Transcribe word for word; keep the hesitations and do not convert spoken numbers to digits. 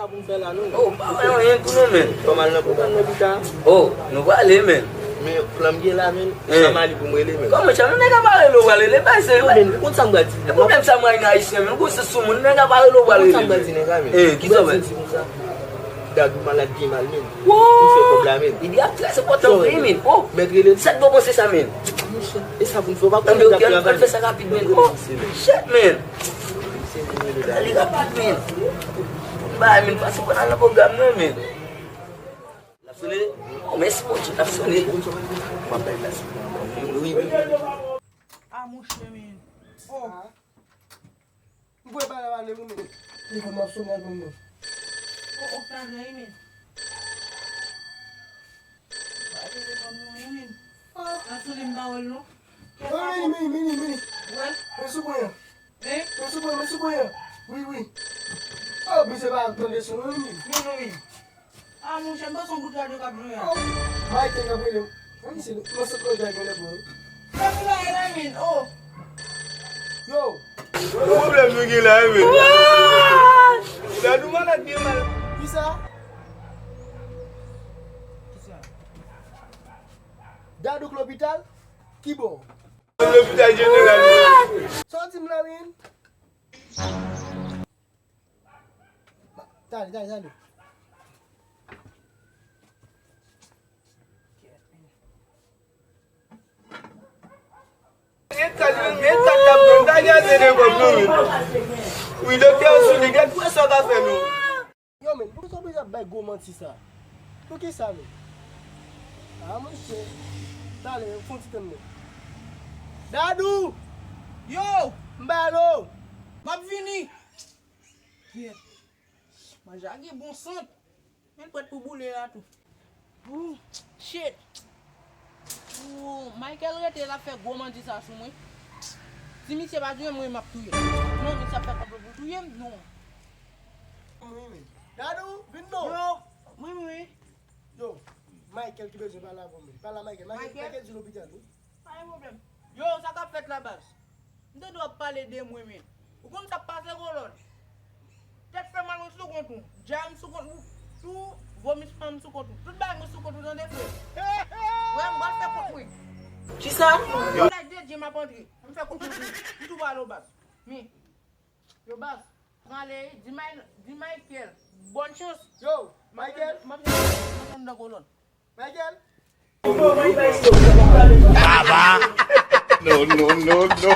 Pou m fè la, non? Oh, m pa wè anyen tou, non, men. Kòman l nan pwogram nan pita? Oh, nou prale, men. Men plan m gen la, men. Sa m ale pou m rele, men. Kòman, chan, nou nèg ap rele, ou prale, le bay se. Men, ou konn sa m pral di? E pwoblèm sa, mwen, ayisyen, men. Ou konn se sou moun, nèg ap rele, ou prale. Ou konn sa m pral di, nèg la, men? Eh, ki sa w pral di? Dadou malad byen mal, men. Wow! Li fè kòb la, men. Li ap trè enpòtan vre, men. Oh! Mèt rele. Sa k bon panse sa, men? E sa pou n fè, w pa konnen l ap travay. Ann fè sa rapid, men. Oh! Shit, men. Li rapid, men. Bay, men, pase pran nan pwogram nan, men. L ap sone. Oh, mèsi, Bondye, l ap sone. M ap bay plas. Wi, wi. Ah, monchè, men. Oh. M voye pale pale pou men. Telefòn m ap sone al pou mwen. Oh, oh, sa vre, men. Ba telefòn mwen, men. Oh. L ap sone, m pa wè l, non. Wi, men, men, men, men. Wè? Men sou pwen an. Hein? Men sou pwen, men sou pwen an. Wi, wi. Oh, misye pa tande son non, men. Non, non, men. Ah, monchè, m panse yon bout radyo k ap jwe a. Oh, Michael k ap rele m. Mwen se, mwen se pwojè gen lè pou ou. Sa pou la e la, men. Oh. Yo. Pwoblèm nou gen la, men. Dadou malad byen mal. Kisa? Kisa? Dadou k lopital? Ki bò? Lopital jeneral. Sòti m la, men. Tande, tande, tande. E kat, e kat la pran, ta gaze de kòb nou, wi. Wi, doktè Ansouli, gad pou sa w ka fè nou. Yo, men, poukisa w bezwen ap bay gwo manti sa? Poukisa, men? Ah, monchè. Talè, fon ti tann mwen. Dadou! Yo! M ba lo! M ap vini! Kèt. Manje a gen bon sant. Men l prèt pou boule la tou. Ooh, shit. Ooh, Michael rete la fè gwo manti sa sou mwen. Si misye pa touye m, mwen m ap touye l. Non, misye ap fè konplo pou touye m, non. Dadou, vin non. Yo, wi, wi. Yo, Michael ki bezwen pale avè w, men. Pale a Michael. Michael, Michael? Michael di lopital, wi. Pa gen pwoblèm. Yo, sa k ap fèt la, baz? M tande w ap pale de mwen, men. Ou konn sa k pase, kolòn? Tèt fè mal mwen sou kont ou. Djay m sou kont ou. Tou vomisman m sou kont ou. Tout bagay mwen sou kont ou, tande, frè. Frè m, m pral fè kont mwen. Kisa? Nan laj de Dye m ap antre. M fè kont mwen tou. M tou pale w, baz. Men. Yo, baz, pran ale, di May-, di Michael, bòn chans. Yo, Michael. M ap, m ap, m ap antre anndan kolòn. Michael. Baba. No, no, no, no.